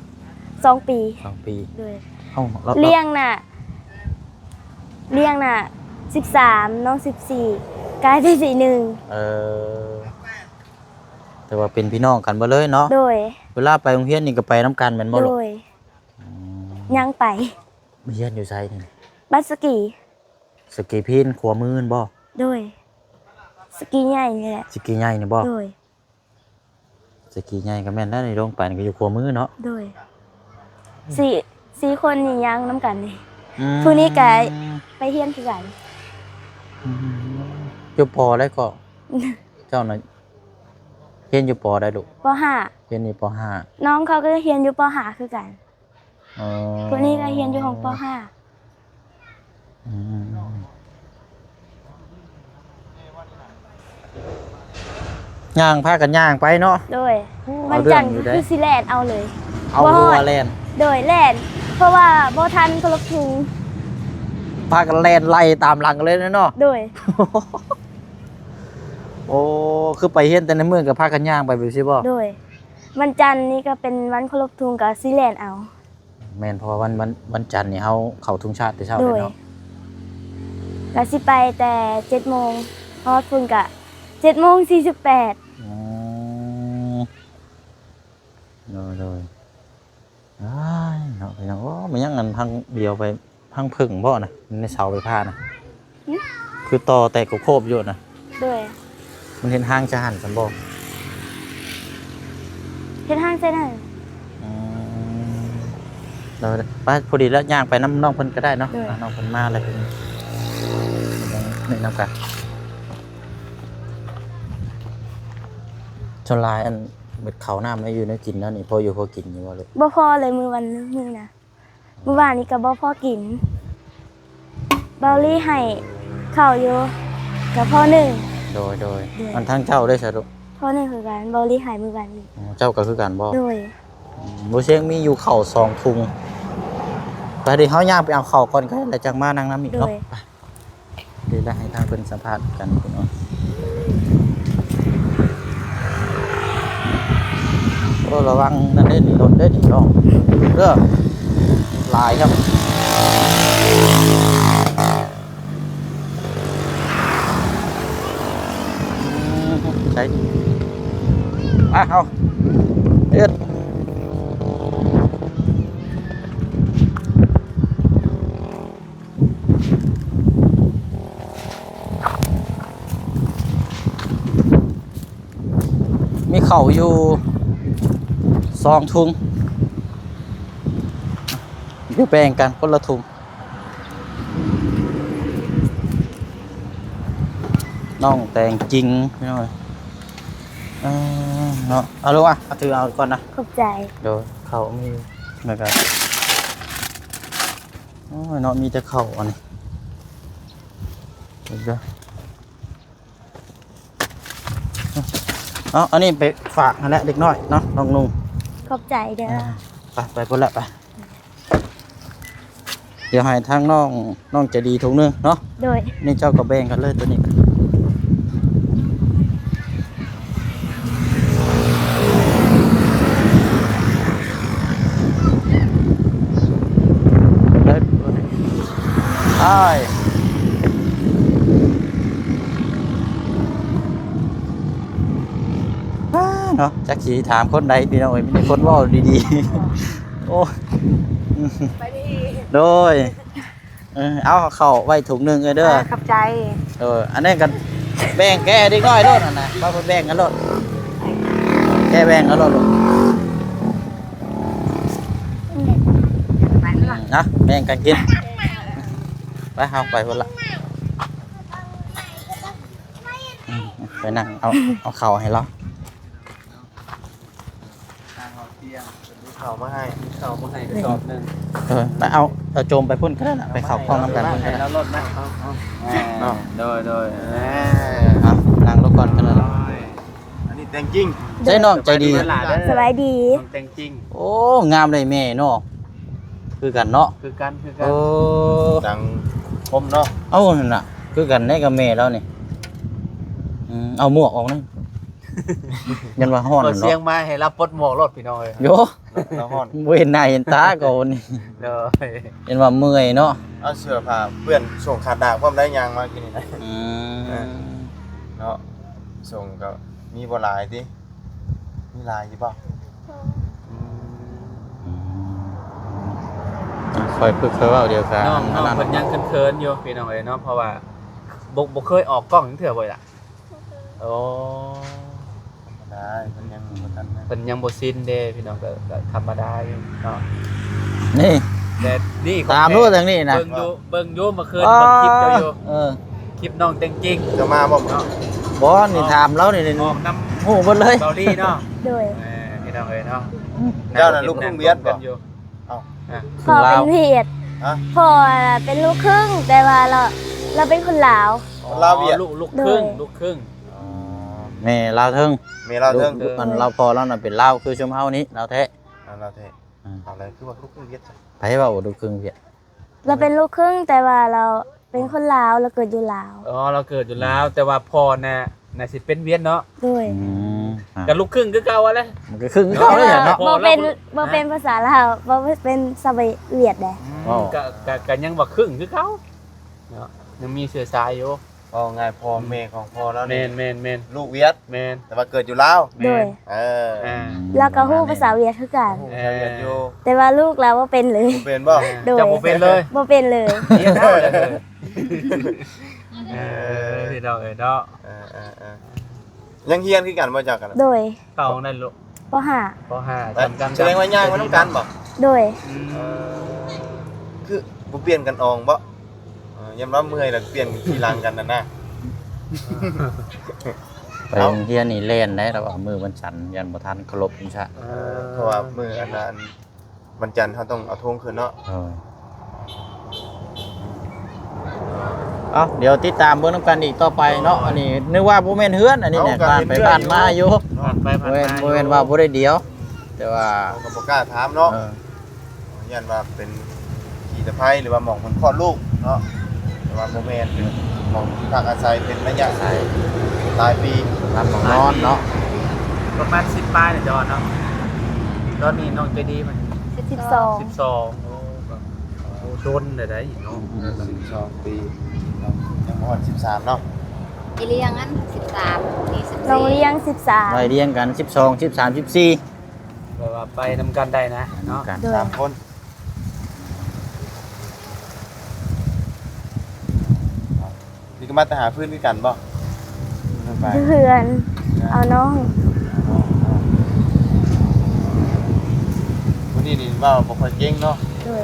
ສອງປີ. ສອງປີ. ໂດຍ. ເອົ້າ ລະ ລ້ຽງນະ ລ້ຽງນະ ສິບສາມ ນ້ອງສິບສີ່ ກາຍໄປປີໜຶ່ງ. ເອີ ແຕ່ວ່າເປັນພີ່ນ້ອງກັນເບິດເລີຍເນາະ? ໂດຍ. ເວລາໄປໂຮງຮຽນນີ້ກໍໄປນຳກັນແມ່ນບໍ່ລູກ? ໂດຍ. ອືມ ຍ່າງໄປ. ຮຽນຢູ່ໃສນີ້? ບ້ານສະກີ. ສະກີພີນ ຂວາມືແມ່ນບໍ່? ໂດຍ. ສະກີໃຫຍ່ນີ້ແຫຼະ. ສະກີໃຫຍ່ນີ້ບໍ່? ໂດຍ. ສະກີໃຫຍ່ກໍແມ່ນແລ້ວ ນີ້ລົງໄປນີ້ກໍຢູ່ຂວາມືເນາະ. ໂດຍ. ສີ່ ສີ່ຄົນນີ້ຍ່າງນຳກັນນີ້. ອືມ. ຜູ້ນີ້ກໍໄປຮຽນຄືກັນ. ອືມ. ຢູ່ ປໍ ໃດເກາະ? ເຈົ້ານະຮຽນຢູ່ ປໍ ໃດລູກ? ປໍຫ້າ. ຮຽນຢູ່ ປໍຫ້າ. ນ້ອງເຂົາກໍຮຽນຢູ່ ປໍຫ້າ ຄືກັນ. ອໍ ຜູ້ນີ້ກໍຮຽນຢູ່ຫ້ອງ ປໍຫ້າ. ອືມ ຍ່າງ ພາກັນຍ່າງໄປເນາະ. ໂດຍ. ໂອ້ ວັນຈັນກໍຄືຊິແລ່ນເອົາເລີຍ. ເອົາຫົວແລ່ນ. ໂດຍ ແລ່ນ ເພາະວ່າບໍ່ທັນເຄົາລົບທຸງ. ພາກັນແລ່ນໄລ່ຕາມຫຼັງກັນເລີຍເນາະ. ໂດຍ. ໂອ້ ຄືໄປຮຽນແຕ່ໃນເມືອງກໍພາກັນຍ່າງໄປແບບຊີ້ບໍ່? ໂດຍ. ວັນຈັນນີ້ກໍເປັນວັນເຄົາລົບທຸງ ກໍຊິແລ່ນເອົາ. ແມ່ນ ເພາະວ່າວັນ ວັນ ວັນຈັນນີ້ເຮົາເຂົ້າທຸງຊາດແຕ່ເຊົ້າ. ໂດຍ. ເລີຍເນາະ. ກໍຊິໄປແຕ່ເຈັດໂມງ ຮອດພຸ້ນກະເຈັດໂມງສີ່ສິບແປດ. ອືມ ໂດຍ ໂດຍ. ອ້າຍ ເນາະ ພີ່ນ້ອງ. ໂອ້ ແມ່ນຫຍັງອັນທາງດຽວໄປ ທາງເພິ່ງບໍ່ນະ ໃນເສົາໄຟຟ້ານະ? ຫຶ? ຄືຕໍ່ແຕກໂຄບໆຢູ່ນະ. ໂດຍ. ມັນເຮັດຮ່າງຊະຫັ້ນຊັ້ນບໍ່? ເຮັດຮ່າງຊະນັ້ນ. ອືມ ໂດຍ ໄປ ພໍດີແລ້ວ ຍ່າງໄປນຳນ້ອງເພິ່ນກໍໄດ້ເນາະ. ໂດຍ. ອ່າ ນ້ອງເພິ່ນມາແລ້ວ ເພິ່ນ ນີ້ນຳກັນ. ສ່ວນຫຼາຍອັນ ເບິດເຂົ້ານ້ຳແລ້ວ ຢູ່ແນວກິນແລ້ວນີ້ ພໍຢູ່ພໍກິນຢູ່ບໍ່ລູກ? ບໍ່ພໍເລີຍ ມື້ວັນມື້ນະ. ມື້ວານນີ້ກໍບໍ່ພໍກິນ. ເບົາລີໃຫ້ເຂົ້າຢູ່ ກໍພໍໜຶ່ງ. ໂດຍ ໂດຍ. ໂດຍ. ອັນທາງເຈົ້າເດ້ຊະລູກ? ພໍໜຶ່ງຄືກັນ ເບົາລີໃຫ້ມື້ວານນີ້. ອໍ ເຈົ້າກໍຄືກັນບໍ່? ໂດຍ. ອືມ ບໍ່ຊຽງມີຢູ່ເຂົ້າສອງທຸງ. ໄປເດີ ເຮົາຍ່າງໄປເອົາເຂົ້າກ່ອນກໍໄດ້ ແລ້ວຈັ່ງມານັ່ງນຳອີກເນາະ. ໂດຍ. ໄປ ດຽວລະໃຫ້ທາງເພິ່ນສຳພາດກັນເນາະ. ໂອ້ ລະວັງນັ້ນເດ້ນີ້ ລົດເດ້ນີ້ເນາະ ເດີ ຫຼາຍຄັບ. ໃສ່ ມາ ເຮົາເຮັດ. ມີເຂົ້າຢູ່ສອງທຸງ ດຽວແບ່ງກັນຄົນລະທຸງ. ນ້ອງແຕງຈິງ ພີ່ນ້ອງເອີຍ ເອີ ເນາະ. ເອົາລູກ ອ່ະ ເອົາ ຖືເອົາກ່ອນນະ. ຂອບໃຈ. ໂດຍ. ເຂົ້າມີ ແລ້ວກໍ ໂອ້ຍເນາະ ມີແຕ່ເຂົ້າອັນນີ້. ເອົາ ອັນນີ້ໄປຝາກຫັ້ນແຫຼະ ເດັກນ້ອຍເນາະ ນ້ອງນຸ່ງ. ຂອບໃຈເດີ. ອ່າ ໄປ ໄປພຸ້ນແຫຼະ ໄປ. ດຽວໃຫ້ທາງນ້ອງ ນ້ອງໃຈດີຖົງໜຶ່ງເນາະ. ໂດຍ. ນີ້ເຈົ້າກໍແບ່ງກັນເລີຍໂຕນີ້. ໄປ ອ້າຍ ອ້າ ເນາະ ຈັກຊິຖາມຄົນໃດ ພີ່ນ້ອງເອີຍ ມີແຕ່ຄົນເວົ້າດີໆ. ໂອ້ຍ ໄປດີ. ໂດຍ. ເອີ ເອົາເຂົ້າໄວ້ຖົງໜຶ່ງເອີຍເດີ. ອ່າ ຂອບໃຈ. ເອີ ອັນນັ້ນກໍແບ່ງແກ່ເດັກນ້ອຍໂລດຫັ້ນນະ ວ່າເພິ່ນແບ່ງກັນໂລດ ແກ່ແບ່ງກັນໂລດລູກ. ອືມ ນະ ແບ່ງກັນກິນ. ໄປ ເຮົາໄປພຸ້ນລະ. ອືມ ໄປນັ່ງເອົາ ເອົາເຂົ້າໃຫ້ລາວ. ທາງເຮົາຕຽງ ເພິ່ນມີເຂົ້າມາໃຫ້ ມີເຂົ້າມາໃຫ້ກະສອບໜຶ່ງ. ເອີ ໄປເອົາ ເອົາໂຈມໄປພຸ້ນກໍໄດ້ລະ ໄປເຂົ້າຫ້ອງນຳກັນພຸ້ນກໍໄດ້. ເອົາລົດນະ ເອົາ ເອົາ ເອົາ ໂດຍ ໂດຍ. ເອີ ເອົາ ນັ່ງລົງກ່ອນກໍໄດ້ລະ. ອັນນີ້ແຕງຈິງ ໃສ່ນ້ອງໃຈດີ. ສະບາຍດີ. ນ້ອງແຕງຈິງ. ໂອ້ ງາມເລີຍແມ່ເນາະ. ຄືກັນເນາະ. ຄືກັນ ຄືກັນ. ໂອ້ ດັງຄົມເນາະ. ເອົາ ນັ້ນນະ ຄືກັນເດ້ກັບແມ່ລາວນີ້. ອືມ ເອົາໝວກອອກນະ. ຍັນວ່າຮ້ອນເນາະ. ເອົາສຽງມາໃຫ້ລາວປົດໝວກໂລດ ພີ່ນ້ອງເອີຍ. ໂຢ ລາວຮ້ອນ ບໍ່ເຫັນໜ້າເຫັນຕາກໍນີ້. ໂດຍ. ຍັນວ່າເມື່ອຍເນາະ. ເອົາເສື້ອຜ້າເປື້ອນ ສົ່ງຂາດດາກພ້ອມໄດ້ ຍ່າງມາກິນນີ້ນະ. ອືມ ເອີ ເນາະ ສົ່ງກໍມີບໍ່ຫຼາຍຕິ? ມີຫຼາຍຢູ່ບໍ່? ອືມ ອືມ ຄ່ອຍຝຶກຄ່ອຍເວົ້າ ດຽວກະ ນ້ອງ ນ້ອງເພິ່ນຍັງເຂີນໆຢູ່ພີ່ນ້ອງເອີຍເນາະ ເພາະວ່າບໍ່ ບໍ່ເຄີຍອອກກ້ອງຈັກເທື່ອບໍ່ລະ? ໂອ້ ທຳມະດາ ເພິ່ນຍັງບໍ່ທັນນະ ເພິ່ນຍັງບໍ່ຊິນເດ້ພີ່ນ້ອງ ກໍ ກໍທຳມະດາຢູ່ເນາະ. ນີ້ ແຕ່ນີ້ ຕາມຮູ້ທາງນີ້ນະ ເບິ່ງຢູ່ ເບິ່ງຢູ່ ເມື່ອຄືນເບິ່ງຄລິບເຈົ້າຢູ່ ເອີ ຄລິບນ້ອງແຕ່ງຈິງ ຈະມາບໍ່ເນາະ? ບໍ່ ນີ້ຖາມລາວນີ້ ອອກນຳ ຮູ້ເບິດເລີຍ ເກົາຫຼີເນາະ. ໂດຍ ເອີ ພີ່ນ້ອງເອີຍເນາະ ເຈົ້ານະລູກຄົງວຽດບໍ່? ເອົ້າ ພໍ່ເປັນຫວຽດ ຮະ? ພໍ່ເປັນລູກຄຶ່ງ ແຕ່ວ່າລາວ ລາວເປັນຄົນລາວ. ຄົນລາວຫວຽດ ລູກ ລູກຄຶ່ງ ໂດຍ ລູກຄຶ່ງ ອໍ ແມ່ລາວເທິງ ແມ່ລາວເທິງ ອັນລາວພໍ່ລາວນັ້ນເປັນລາວ ຄືຊຸມເຮົານີ້ ລາວແທ້ ອ່າ ລາວແທ້ ອ່າ ເອົາແລ້ວ ຄືວ່າລູກຄຶ່ງຫວຽດຊະ? ໃຜວ່າ ໂອ້ ລູກຄຶ່ງຫວຽດ? ລາວເປັນລູກຄຶ່ງ ແຕ່ວ່າລາວເປັນຄົນລາວ ລາວເກີດຢູ່ລາວ. ອໍ ລາວເກີດຢູ່ລາວ ອືມ ແຕ່ວ່າພໍ່ນະ ໜ້າຊິເປັນຫວຽດເນາະ. ໂດຍ ອືມ ອ່າ ກໍລູກຄຶ່ງຄືເກົ່າຫັ້ນແຫຼະ ມັນກໍຄຶ່ງຄືເກົ່າແຫຼະເນາະ. ບໍ່ເປັນ ບໍ່ເປັນພາສາລາວ ບໍ່ເປັນສາວຫວຽດເດ້. ອືມ ກໍ ກໍ ກໍຍັງວ່າຄຶ່ງຄືເກົ່າເນາະ ຍັງມີເຊື້ອສາຍຢູ່. ເວົ້າງ່າຍ ພໍ່ແມ່ຂອງພໍ່ລາວນີ້ ແມ່ນໆໆ ລູກຫວຽດ ແມ່ນ ແຕ່ວ່າເກີດຢູ່ລາວ. ໂດຍ ເອີ ອ່າ ລາວກໍຮູ້ພາສາຫວຽດຄືກັນ ຮູ້ພາສາຫວຽດຢູ່ ເອີ ແຕ່ວ່າລູກລາວບໍ່ເປັນເລີຍ. ບໍ່ເປັນບໍ່? ໂດຍ ເຈົ້າບໍ່ເປັນເລີຍ? ບໍ່ເປັນເລີຍ. ຮຽນເອົາເລີຍ ເອີ ພີ່ນ້ອງເອີຍເນາະ ເອີໆໆ ຍັງຮຽນຄືກັນບໍ່ເຈົ້າກັນ? ໂດຍ ເຂົ້າຫ້ອງໃດລູກ? ປໍຫ້າ ປໍຫ້າ ເອີ ສ່ຳກັນ ສະແດງວ່າຍ່າງມານຳກັນບໍ່? ໂດຍ ອືມ ເອີ ຄືບໍ່ປ່ຽນກັນອອງບໍ່? ເອີ ຍາມລາວເມື່ອຍແລ້ວປ່ຽນຂີ່ຫຼັງກັນຫັ້ນນະ. ໄປໂຮງຮຽນນີ້ແລ່ນໄດ໋ ລາວວ່າມື້ວັນຈັນ ຢ້ານບໍ່ທັນເຄົາລົບວັນຊະ. ເອີ ເພາະວ່າມື້ອັນນັ້ນ ວັນຈັນເຮົາຕ້ອງເອົາໂທງຂຶ້ນເນາະ. ເອີ ເອົ້າ ດຽວຕິດຕາມເບິ່ງນຳກັນອີກຕໍ່ໄປເນາະ. ອັນນີ້ນຶກວ່າບໍ່ແມ່ນເຮືອນ ອັນນີ້ແຫຼະ ເຮົາກໍ ຜ່ານໄປຜ່ານມາຢູ່ ຜ່ານໄປຜ່ານມາຢູ່ ບໍ່ແມ່ນວ່າບໍ່ໄດ້ດຽວ ແຕ່ວ່າເຮົາກໍບໍ່ກ້າຖາມເນາະ. ເອີ ຢ້ານວ່າເປັນຂີ້ຕະໄພ ຫຼືວ່າໝ່ອງເພິ່ນຄອດລູກເນາະ ແຕ່ວ່າບໍ່ແມ່ນ ເປັນໝ່ອງທີ່ພັກອາໄສເປັນໄລຍະຫຼາຍປີ ຮັບໝ່ອງນອນເນາະ. ປະມານສິບປາຍນີ້ເຈົ້າວ່າເນາະ. ຕອນນີ້ນ້ອງໃຈດີມັນ ສິບສອງ ສິບສອງ ໂອ້ ກໍ ໂອ້ ດົນແລ້ວໃດ໋ເນາະ. ອືມ ສິບສອງປີເນາະ ຍັງບໍ່ຮອດສິບສາມເນາະ. ອີ່ລ້ຽງອັນສິບສາມ ນີ້ສິບສີ່ ນ້ອງລ້ຽງສິບສາມ ໄລ່ລຽງກັນ ສິບສອງ ສິບສາມ ສິບສີ່ ແປວ່າໄປນຳກັນໄດ້ນະເນາະ ໄປນຳກັນ ໂດຍ ສາມຄົນ. ນີ້ກໍມາແຕ່ຫາຟືນຄືກັນບໍ່? ໄປ ຢູ່ເຮືອນ ເອົານ້ອງ ມື້ນີ້ນີ້ເວົ້າບໍ່ຄ່ອຍເກັ່ງເນາະ. ໂດຍ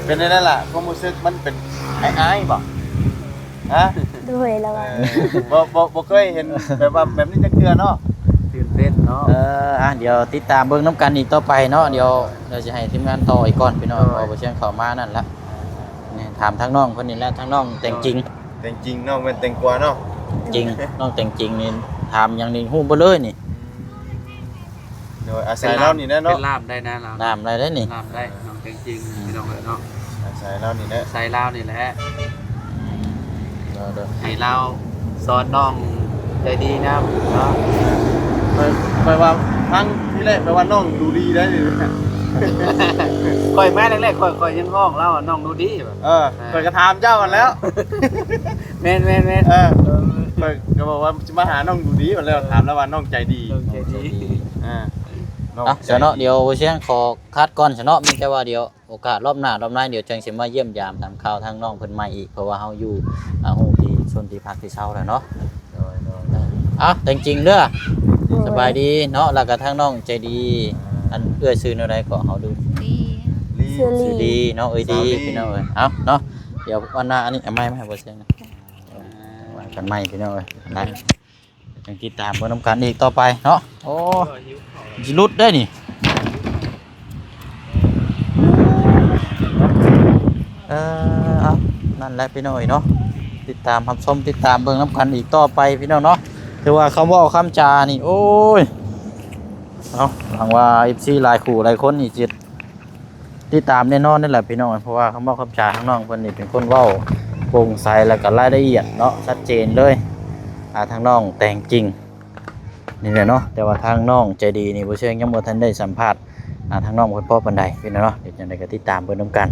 ເປັນໄດ້ນັ້ນລະ ຄວາມຮູ້ສຶກມັນເປັນອາຍໆບໍ່? ຮະ? ໂດຍ ລະວ່າ ເອີ ບໍ່ ບໍ່ ບໍ່ເຄີຍເຫັນແບບວ່າແບບນີ້ຈັກເທື່ອເນາະ ຕື່ນເຕັ້ນເນາະ. ເອີ ອ່ະ ດຽວຕິດຕາມເບິ່ງນຳກັນອີກຕໍ່ໄປເນາະ. ດຽວ ດຽວຊິໃຫ້ທີມງານຕໍ່ອີກກ່ອນພີ່ນ້ອງ ໂດຍ ເພາະວ່າບໍ່ຊຽງເຂົ້າມານັ້ນລະ. ນີ້ຖາມທາງນ້ອງເພິ່ນນີ້ແຫຼະ ທາງນ້ອງແຕ່ງຈິງ ແຕ່ງຈິງ ນ້ອງແມ່ນແຕງກວາເນາະ. ຈິງ ນ້ອງແຕ່ງຈິງນີ້ ຖາມຫຍັງນີ້ຮູ້ເບິດເລີຍນີ້. ອືມ ໂດຍ ອາໄສລາວນີ້ແຫຼະເນາະ ເປັນລ່າມໄດ້ນະລາວ ລ່າມໄດ້ເດ້ນີ້ ລ່າມໄດ້ ນ້ອງແຕ່ງຈິງ ພີ່ນ້ອງເອີຍເນາະ ອາໄສລາວນີ້ແຫຼະ ອາໄສລາວນີ້ແຫຼະ. ເອີ ໂດຍ ໃຫ້ລາວສອນນ້ອງໃຈດີນຳເນາະ. ຂ້ອຍ ຂ້ອຍວ່າຟັງທີແລກ ແປວ່ານ້ອງດູດີໄດ໋. ຂ້ອຍມາແລກໆ ຂ້ອຍ ຂ້ອຍຍັງຮ້ອງລາວວ່ານ້ອງດູດີ. ເອີ ເອີ ຂ້ອຍກໍຖາມເຈົ້າຫັ້ນແຫຼ້ວ. ແມ່ນໆໆ ເອີ ເອີ ຂ້ອຍກໍບອກວ່າຊິມາຫານ້ອງດູດີ ແລ້ວຖາມລາວວ່ານ້ອງໃຈດີ ນ້ອງໃຈດີ. ອ່າ ເນາະ ເອົາ ຊະເນາະ ດຽວບໍ່ຊຽງຂໍຄັດກ່ອນຊະເນາະ. ມີແຕ່ວ່າດຽວໂອກາດລອບໜ້າລອບໃນ ດຽວຈັ່ງຊິມາຢ້ຽມຢາມຖາມຂ່າວທາງນ້ອງເພິ່ນໃໝ່ອີກ ເພາະວ່າເຮົາຢູ່ ອ່າ ຮູ້ທີ່ຊົນທີ່ພັກທີ່ເຊົາແລ້ວເນາະ. ໂດຍໆ ເອົາ ແຕ່ງຈິງເດີ ໂດຍ ສະບາຍດີເນາະ. ແລ້ວກໍທາງນ້ອງໃຈດີ ອ່າ ອັນເອື້ອຍຊື່ແນວໃດກໍເຮົາລືມ ດີ ຊື່ ຊື່ ຊື່ດີເນາະ ເອີຍ ດີ ສາວດີ ພີ່ນ້ອງເອີຍ. ເອົາເນາະ ດຽວວັນໜ້າ ອັນນີ້ເອົາໄມມາໃຫ້ບໍ່ຊຽງນະ ວ່າກັນໃໝ່ພີ່ນ້ອງເອີຍ ໄດ້ ຈັ່ງຕິດຕາມເບິ່ງນຳກັນອີກຕໍ່ໄປເນາະ. ໂອ້ ຊິຫຼຸດໄດ້ນີ້. ເອີ ເອົາ ນັ້ນແຫຼະພີ່ນ້ອງເອີຍເນາະ ຕິດຕາມຮັບຊົມ ຕິດຕາມເບິ່ງນຳກັນອີກຕໍ່ໄປພີ່ນ້ອງເນາະ. ຖືວ່າຄຳເວົ້າຄຳຈານີ້ ໂອ້ຍ ເອົາ ຫວັງວ່າເອັຟຊີຫຼາຍຄູ່ຫຼາຍຄົນນີ້ຊິ ຕິດຕາມແນ່ນອນນັ້ນແຫຼະພີ່ນ້ອງ ເພາະວ່າຄຳເວົ້າຄຳຈາທາງນ້ອງເພິ່ນນີ້ເປັນຄົນເວົ້າໂປ່ງໃສ ແລ້ວກໍລາຍລະອຽດເນາະ ຊັດເຈນເລີຍ. ອ່າ ທາງນ້ອງແຕ່ງຈິງນີ້ແຫຼະເນາະ ແຕ່ວ່າທາງນ້ອງໃຈດີນີ້ ບໍ່ເຊີງຍັງບໍ່ທັນໄດ້ສຳພາດ ອ່າ ທາງນ້ອງເພິ່ນພໍປານໃດພີ່ນ້ອງເນາະ. ເຮັດຈັ່ງໃດກໍຕິດຕາມເບິ່ງນຳກັນ.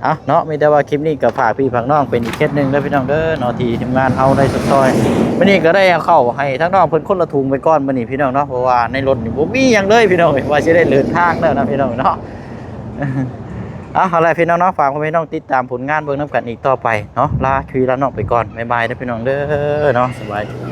ອ່າ ເອົາເນາະ ມີແຕ່ວ່າຄລິບນີ້ກໍຝາກພີ່ຝາກນ້ອງເປັນອີກເຂດໜຶ່ງເດີພີ່ນ້ອງເດີເນາະ ທີ່ທີມງານເຮົາໄດ້ຊົດຊ່ອຍ. ມື້ນີ້ກໍໄດ້ເອົາເຂົ້າໃຫ້ທາງນ້ອງເພິ່ນຄົນລະຖົງໄປກ່ອນມື້ນີ້ພີ່ນ້ອງເນາະ ເພາະວ່າໃນລົດນີ້ບໍ່ມີຫຍັງເລີຍພີ່ນ້ອງເອີຍ ວ່າຊິໄດ້ເດີນທາງແລ້ວນະພີ່ນ້ອງເນາະ. ເອົາ ເອົາແຫຼະພີ່ນ້ອງເນາະ ຝາກພໍ່ແມ່ພີ່ນ້ອງຕິດຕາມຜົນງານເບິ່ງນຳກັນອີກຕໍ່ໄປເນາະ. ລາພີ່ລານ້ອງໄປກ່ອນ ບາຍບາຍເດີພີ່ນ້ອງເດີເນາະ ສະບາຍດີ.